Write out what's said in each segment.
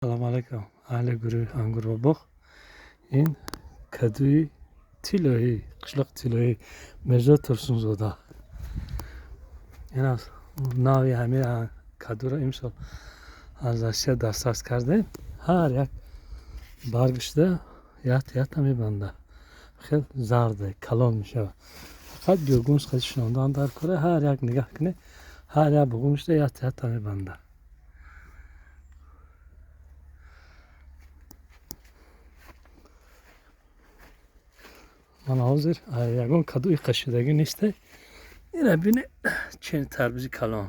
Салому алайкум, аҳли гурӯҳи «Ангур ва боғ». Ин кадуи тиллоӣ, қишлоқи тиллоӣ, Мирзо Турсунзода. Ин аз нави ҳамин кадуро имсол аз Россия дастрас кардем. Ҳар як баргашда якта якта мебанда, хел зарде калон мешавад. Фақат биогумус қати шинондан дар кора. Ҳар як, нигаҳ кунед, ҳар як бугумашда якта якта мебанда. Мана, ҳозир ягон каду иқашидагӣ несте. Ина бине, чен тарбузи калон.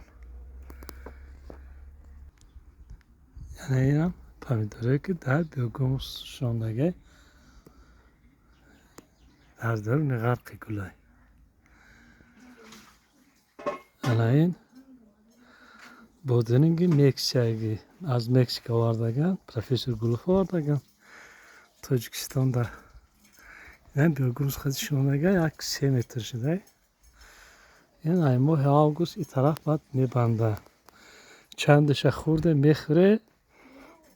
Яъне инам помидорое, ки дар биогумус шинондагӣ, дар даруни ғарқи гулай. Ана ин бодиринги мексиягӣ, аз Мексика овардаган, профессор Гулов овардаган Тоҷикистонда. Ин биогумус қати шинондага, 1-3 метр шуда. Ин ай моҳи август и тараф баъд мебанда. Чандеша хӯрде, мехӯре,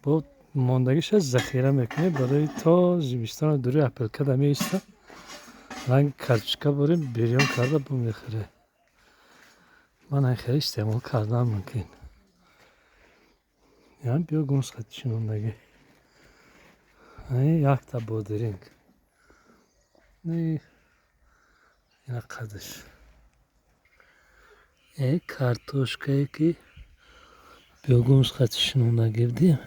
бо мондагиша захира мекунем барои то зимистони дури. Опилкада меиста, ранги картошка борем, бирён карда бо мехӯре. Ман хеле истеъмол кардан мумкин. Ям биогумус қати шинондагӣ, якта бодиринг, ина қадаш. Картошкае, ки биогумус қати шинондагӣ будем.